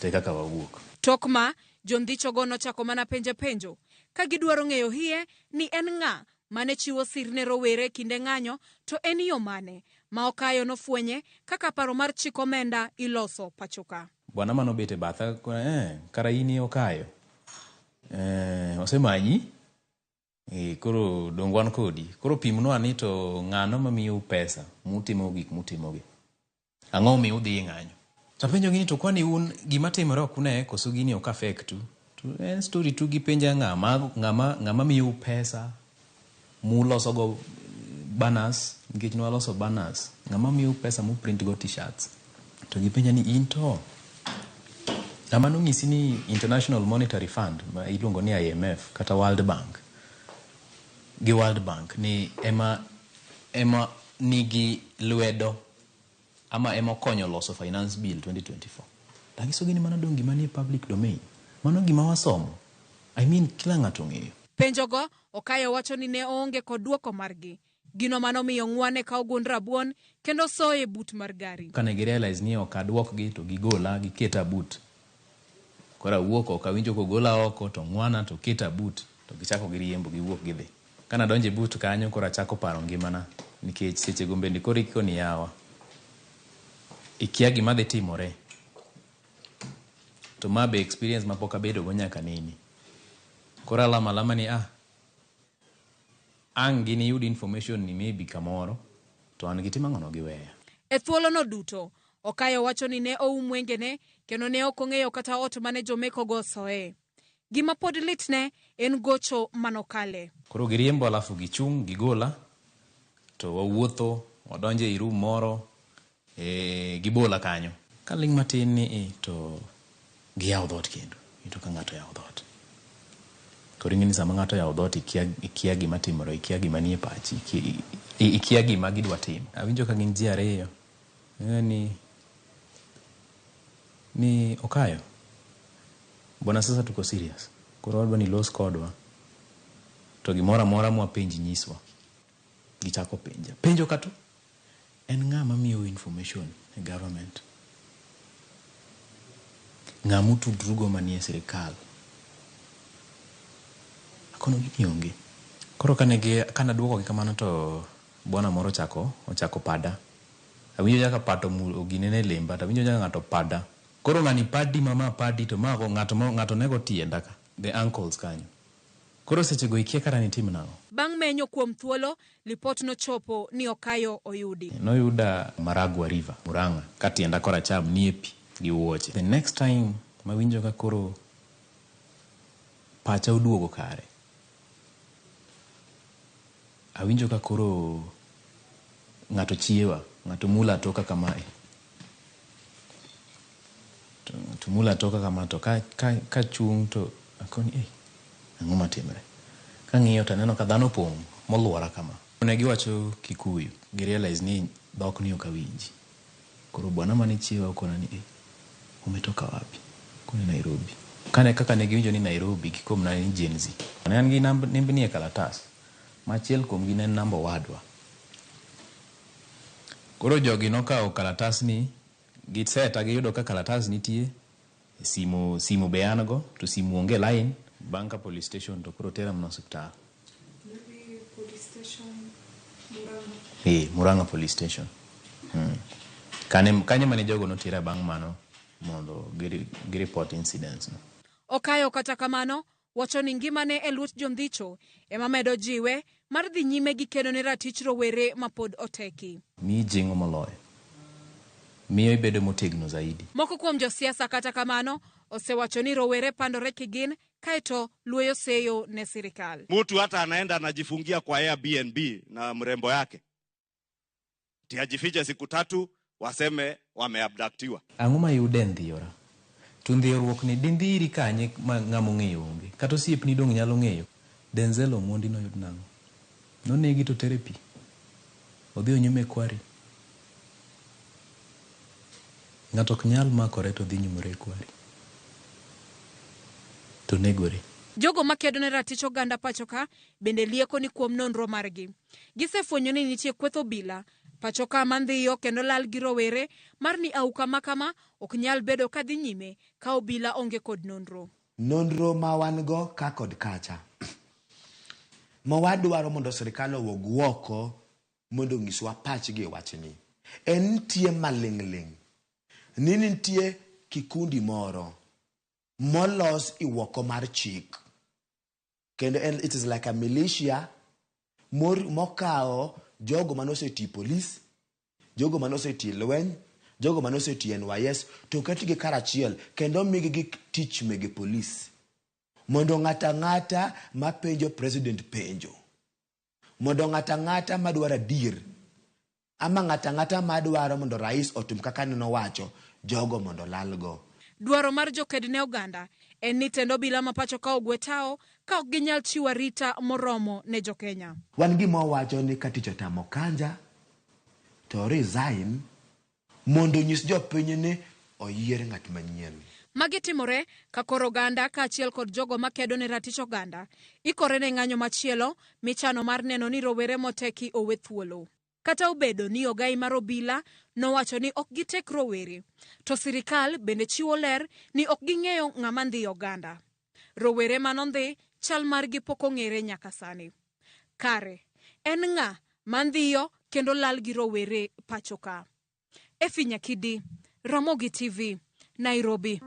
To e kaka wawuok. Tok ma, jondhichogo nochako mana penje penjo ka gidwaro ng'eyo hie ni en ng'a mane chiwo sir ne rowere e kinde ng'anyo to en yo mane ma Okayo nofwenye kaka paro mar chik omenda iloso pachoka. Bwana mane obet e batha kona, eh, kara in e Okayo. Eh, osemanyi? Eh, koro dong wan kodi. Koro pimnwa ni to ng'ano mamiyou pesa mutimo gik mutimogi? Ang'o momiyo udhi e ng'anyo? To apenjogi ni to kwani un gima timore ok une koso gini ok affect u? To en story tu gipenja ng'ama ng'ama ng'ama miyou pesa muloso go banners nikech nwaloso banners ng'ama miyou pesa mu print go t-shirts to gipenja ni in to ng'ama nonyisi ni International Monetary Fund ma iluongo ni IMF kata World Bank gi World Bank ni ema ema nigi lwedo ama ema okonyo loso Finance Bill 2024. Tanyisogi ni mano dong' gima nie public domain. Mano gima wasomo. I mean kila ng'ato ong'eyo. Penjogo, Okayo wacho ni ne oonge kod duoko margi. Gino manomiyo ng'wane kawo gund rabuon kendo soye e but mar gari. Kane gi realise ni ok aduokgi to gigola giketa but. Koro awuok oko awinjo kogola oko to ng'wana to keta but to gichako giriembo giwuok gidhi. Kane adonjo e but kanyo koro achako paro ngimana nikech sechego bende koro ikoni yawa ikia gima dhi timore. To ma be experience mapok abedo go nyaka nene. Koro alamo alama ni ah ang' giniyud information ni maybe kamoro to an gitim ang'ono giweya. E thuolono duto, Okayo wacho ni ne oum wengene kendo ne ok ong'eyo kata ot mane jomekogo osoe. Gima pod litne en gocho manokale. Koro giriembo alafu gichung' gigola to wawuotho wadonjo ei room moro e gibola kanyo. Kaling' matin ni i to giyawo dhoot kendo. Iyudo ka ng'ato oyawo dhoot. Koro ing'e ni sama ng'ato oyawo dhoot ikia, ikia gima timore, ikia gima nie pachi, ikia, ikia gima gidwa timo. Awinjo ka gin ji ariyo. Ing'e ni ni Okayo, mbona sasa tuko serious? Koro wadwa ni ilos kodwa to gimoro amora mwapenji nyiswa. Gichako penja. Penjo ka to en ng'a mamiyou information e government? Ng'a mutudrugo manie sirikal? Akonogi ni onge. Koro kane gi kane aduokogi kamano to bwana moro ochako ochako pada. Awinjo nyaka pato oginene e lemba to awinjo nyaka ng'ato pada. Koro ng'ani padi ma ma padi to ma ng'ato ng'ato nego tienda ka, the ankles kanyo. Koro sechego ikia kata ni itim nang'o. Bang' menyo kuom thuolo, lipot nochopo ni Okayo oyudi. Noyuda Maragua River, Murang'a, ka tienda koracham nie pi gi wuoche. The next time mawinjo ka koro pacha oduogo kare, awinjo ka koro ng'ato chiewa, ng'ato mula toka kamae. To mula toka kama to ka ka kachung' to akoni eh, ang'o matimre? Kang'iyo to aneno ka dhano opong' moluora kama. Ne giwacho Kikuyu, gi realise ni dhok ni ok awinji. Koro bwana mane chiewa okona ni eh, umetoka wapi? Akone Nairobi. Kane kaka ne giwinjo ni Nairobi gikomna ni Gen Z. Ne an gi nembni e kalatas, ma achiel kuomgi ne en namba owadwa. Koro jogi nokawo kalatasni, giseta giyudo ka kalatas nitie, simu, simu be an go, to simu onge line. Bang' ka police station to koro tera mana osiptal. Eh, Murang'a police station. Kane, kanyo mane jogo notera bang' mano mondo gi, gi report incidents no. Okayo kata kamano, wacho ni ngimane e lwet jondhicho ema medo jiwe mar dhi nyime gi kedo ne ratich rowere mapod oteki. Miyi jing'o moloyo. Miyo ibedo motegno zaidi. Moko kuom josiasa kata kamano osewacho ni rowere pandore kigin kaeto luoyo seyo ne sirikal. Mtu hata anaenda anajifungia kwa Airbnb na mrembo yake. Ti ajifiche siku tatu waseme wameabductiwa. Ang'o ma yude ndhiyora? To ndhiyoruok ni dindhiri kanye ma ng'ama ong'eyo onge? Kata osiepni dong' nyalo ng'eyo? Denzel Omondi noyud nang'o? Nonegi to otere pi. Odhi onyume e kwari. Ng'ato ok nyal makore to dhi nyumore e kwari. To negore. Jogo makedo ne ratich oganda pachoka bende lieko ni kuom nonro margi, gisefwenyo ni nitie kweth obila Pacho ka mandhiyo kendo lal gi rowere mar ni auka ma kama ok nyal bedo kadhi nyime ka obila onge kod nonro. Nonro ma wan go ka kod kacha ma wadwaro mondo sirikal owuog oko mondo onyiswa pachgi e wachni en nitie maling'ling' ni nitie kikundi moro molos iwoko mar chik kendo en it is like a militia mokawo jogo mane osetiyo polis, jogo mane osetiyo lweny, jogo mane osetiyo NYS to oketgi karachiel kendo omigi gik tich mege polis mondo ng'ato ang'ata mapenjo president penjo, mondo ng'ato ang'ata madwaro adier ama ng'ato ang'ata madwaro mondo rais otim kaka nowacho, jogo mondo olalgo. Dwaro mar joked ne oganda en ni tend obila ma pacho ka ogwe tao ka ok ginyal chiwo arita moromo ne jokenya. Wan gima wawacho ni ka tich otamo Kanja to resign mondo onyis jopiny ni oyier ng'at manyien. Magi timore ka koro oganda kaachiel kod jogo makedo ne ratich oganda ikore ne ng'anyo machielo michano mar neno ni rowere moteki owe thuolo. Kata obedo ni ogai mar obila nowacho ni ok gitek rowere, to sirikal bende chiwo ler ni ok ging'eyo ng'ama ndhiyo oganda. Rowere manondhi chal margi pok ong'ere nyaka sani. Kare, en ng'a mandhiyo kendo lal gi rowere pacho ka? Effie Nyakidi, Ramogi TV, Nairobi.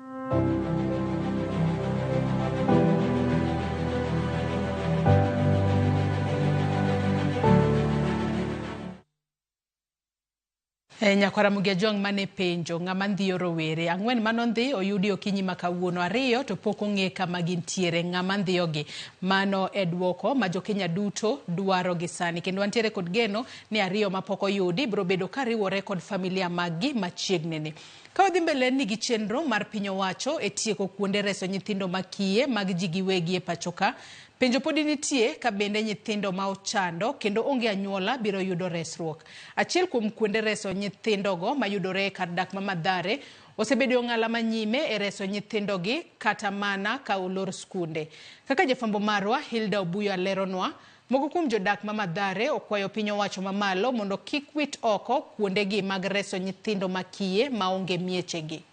Nyakwara Mugia Jwang' mane penjo ng'ama ndhiyo rowere ang'wen manondhi oyudi okinyi ma kawuono, ariyo to pok ong'e kama gintiere. Ng'ama ndhiyogi? Mano e duoko ma jokenya duto dwaro gi sani, kendo wantiere kod geno ni ariyo mapok oyudi biro bedo kariwore kod familia maggi machiegni ni. Ka wadhi mbele ni gi chenro mar piny owacho e tieko kuonde reso nyithindo makiye mag ji giwegi e pacho ka, penjo podi nitie ka bende nyithindo ma ochando kendo onge anyuola biro yudo resruok. Achiel kuom kuonde reso nyithindogo mayudore e kar dak ma Mathare osebedo ong'ala manyime e reso nyithindogi kata mana ka olor skunde. Kaka jafwambo marwa Hilda Obuyo aleronwa, moko kuom jodak ma Mathare okwayo piny owacho mamalo mondo kik wit oko kuondegi mag reso nyithindo makiye maonge miechegi.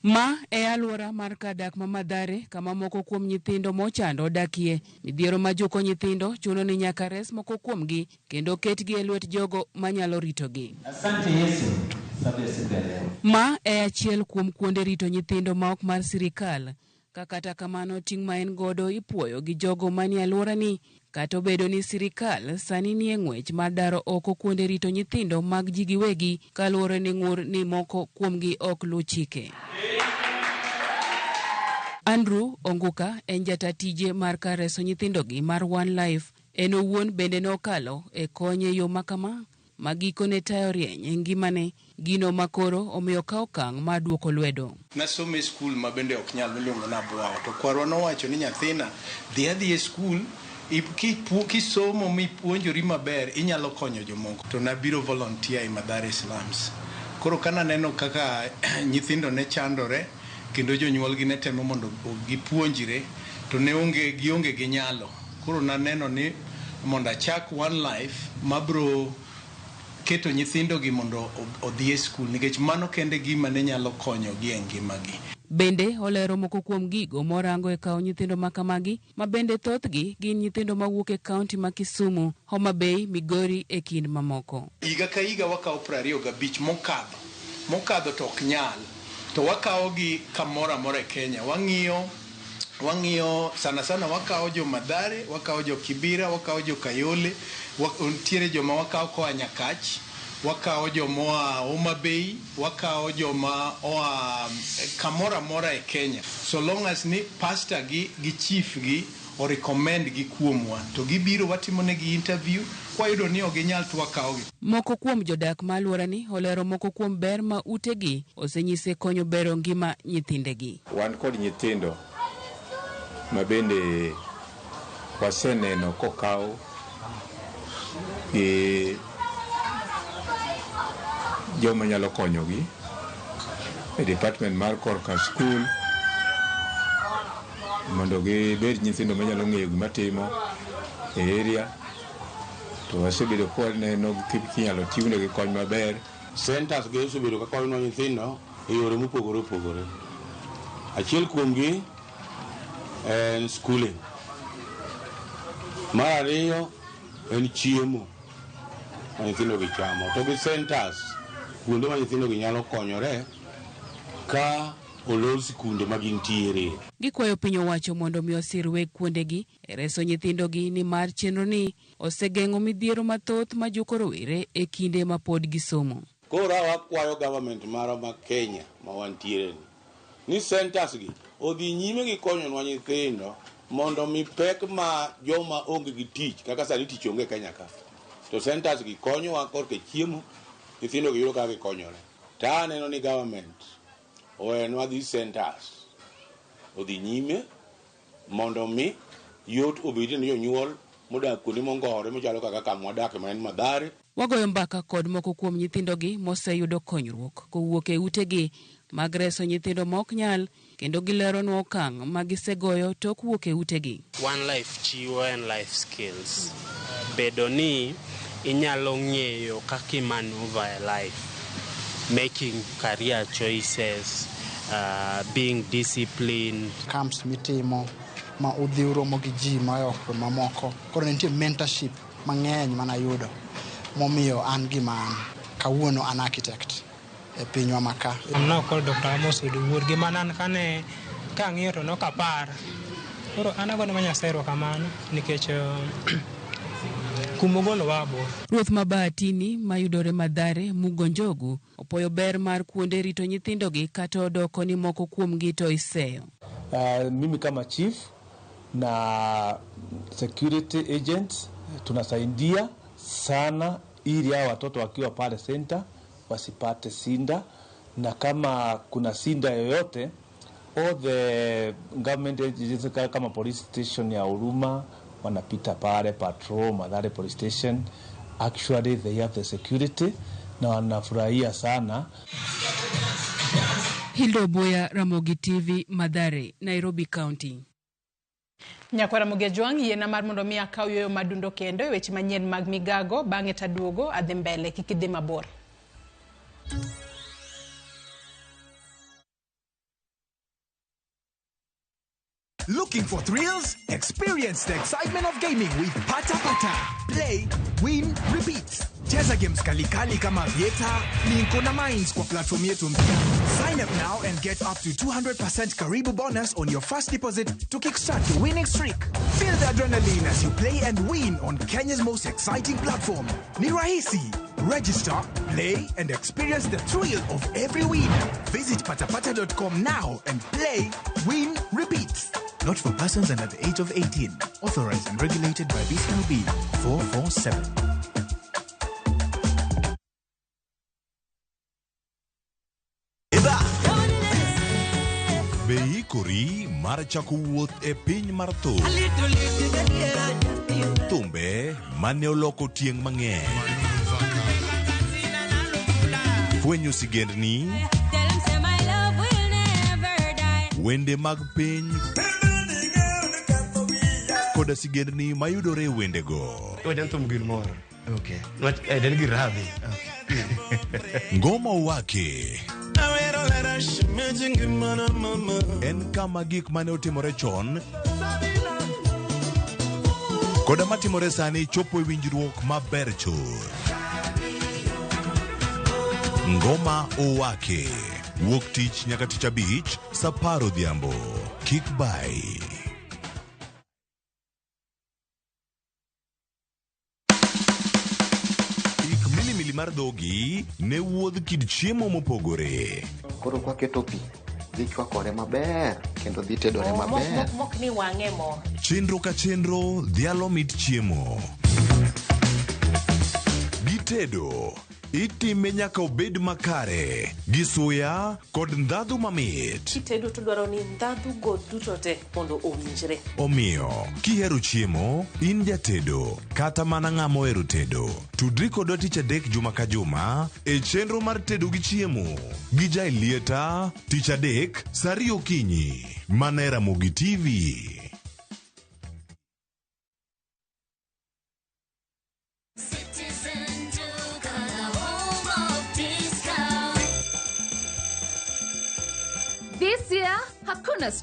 Ma e alwora mar kar dak ma Mathare kama moko kuom nyithindo mochando odakie. Midhiero ma juko nyithindo chuno ni nyaka res moko kuomgi kendo ketgi e lwet jogo manyalo ritogi. Asante Yesu sababu ya siku ya leo. Ma e achiel kuom kuonde rito nyithindo ma ok mar sirikal. Ka kata kamano ting' ma en godo ipuoyo gi jogo manie alworani, kata obedo ni sirikal sani nie ng'wech mar daro oko kuonde rito nyithindo mag ji giwegi kaluwore ni ng'ur ni moko kuomgi ok luw chike. Andrew Onguka en jata tije mar kar reso nyithindogi mar One Life. En owuon bende nokalo e kony e yo makama ma gikone tayo rieny e ngimane, gino makoro omiyo kawo okang' mar duoko lwedo. Nasomo e skul ma bende ok nyal miluongo ni Abwawa, to kwarwa nowacho ni nyathina dhi adhiya e skul kisomo mipuonjori maber inyalo konyo jomoko. To nabiro volunteer e Mathare slums. Koro kananeno kaka nyithindo ne chandore kendo jonyuolgi ne temo mondo gipuonjre to ne onge gionge gi nyalo. Koro naneno ni mondo achak One Life mabro keto nyithindogi mondo odhi e skul nikech mano kende gima ne nyalo konyogi e ngimagi. Bende olero moko kuom gigo morango e kawo nyithindo ma kamagi, ma bende thothgi gin nyithindo mawuok e kaunti ma Kisumu, Homa Bay, Migori e kind mamoko. Higa ka higa wakawo 25 mokadho to ok nyal, to wakawo gi kamoro amora e Kenya. Wang'iyo sana sana wakawo jo Mathare, wakawo jo Kibira, wakawo jo Kayole, nitiere joma wakawo koa Nyakach, wakawo joma oa Homa Bay, wakawo joma oa kamoro amora e Kenya. So long as ni pastor gi gi chief gi o recommend gi kuomwa to gibiro watimo negi interview, kwayudo ni ok ginyal to wakawogi. Moko kuom jodak ma alworani olero moko kuom ber ma utegi osenyise konyo bero ngima nyithindegi. Wan kod nyithindo ma bende waseneno kokaw gi joma nyalo konyogi e department mar korka skul mondo gibed nyithindo manyalo ng'eyo gima timo e area. To wasebedo ka waneno kinyalo chiwnegi kony maber. Centers gi osebedo ka konyo nyithindo e yore mopogore opogore. Achiel kuomgi en schooling. Mar ariyo en chiemo ma nyithindo gi chamo. To gi centers kuonde ma nyithindo gi nyalo konyore ka olor sikunde ma gintiere. Gikwayo piny owacho mondo mi osir weg kuondegi e reso nyithindogi nimar chenroni osegeng'o midhiero mathoth ma juko rowere e kinde ma pod gisomo. Koro wakwayo government marwa ma Kenya ma wantiere ni centers gi odhi nyime gi konyonwa nyithindo mondo mi pek ma joma onge gi tich kaka sani tich onge Kenya ka to centers gi konyowa korka chiemo nyithindo gi yudo kaka gikonyore. To aneno ni government owenwa these centers odhi nyime mondo mi yot obedie ne jonyuol modak kuonde mongore machalo kaka kama wadake ma en Mathare. Wagoyo mbaka kod moko kuom nyithindogi moseyudo konyruok kowuok e utegi mag reso nyithindo ma ok nyal kendo gileronwa okang' ma gisegoyo tok wuok e utegi. One Life chiwo en life skills. Bedo ni inyalo ng'eyo kaka i maneuver e life, making career choices, being disciplined. Camps mitimo ma udhi uromo gi ji moa oko mamoko. Koro nitie mentorship mang'eny manayudo momiyo an gima an. Kawuono an architect e pinywa ma ka. I'm now called Dr. Amos Oduor. Gima nan kane kang'iyo to nok apar. Koro an agone ma Nyasaye erokamano nikech kumogolowa bor. Ruoth ma Bahatini mayudore Mathare, Mugo Njogu, opoyo ber mar kuonde rito nyithindogi kata odoko ni moko kuomgi to iseyo. Mimi kama chief na security agents tunasaidia sana ili hao watoto wakiwa pale center wasipate sinda, na kama kuna sinda yoyote all the government agencies kama police station ya Huruma wanapita pale patrol Mathare police station, actually they have the security na wanafurahia sana. Hilda Obuya, Ramogi TV, Mathare, Nairobi County. Nyakwara Ramogi Ajwang', yiena mar mondo mi akaw yueyo madundo kendo e weche manyien mag migago, bang'e taduogo adhi mbele, kik idhi mabor. Looking for thrills? Experience the excitement of gaming with Pata Pata. Play, win, repeat. Cheza games kalikali kama Vieta, Linko na Mines kwa platform yetu mpya. Sign up now and get up to 200% Karibu bonus on your first deposit to kickstart your winning streak. Feel the adrenaline as you play and win on Kenya's most exciting platform. Ni rahisi. Register, play, and experience the thrill of every win. Visit patapata.com now and play, win, repeat. Not for persons under the age of 18. Authorized and regulated by BCLB 447. Be ikori mar chako wuoth e piny mar thum. Thumbe mane oloko tieng' mang'eny. Fwenyo sigendni. Wende mag piny koda sigendni mayudore e wendego. Okay. Ngoma Wake en kama gik mane otimore chon koda matimore sani chopo e winjruok maber chuth. Ngoma Owake wuok tich nyaka tich abich saa 10 odhiambo. Kik bai. Ik milimili mar dhogi ne wuodh kit chiemo mopogore. Koro kwaketo pi dhi chwakore maber kendo dhi tedore maber. Mok ni wang'e mo. Chenro ka chenro dhialo mit chiemo. Gitedo itime nyaka obed makare gi suya kod ndhadhu mamit. Kitedo to dwaro ni ndhadhu go duto te mondo owinjre. Omiyo, kihero chiemo, in jatedo kata mana ng'ama ohero tedo, tudri kodwa tich adek juma ka juma e chenro mar tedo gi chiemo gi Jaelieta tich adek saa 2 okinyi mana e Ramogi TV. Hakuna stress.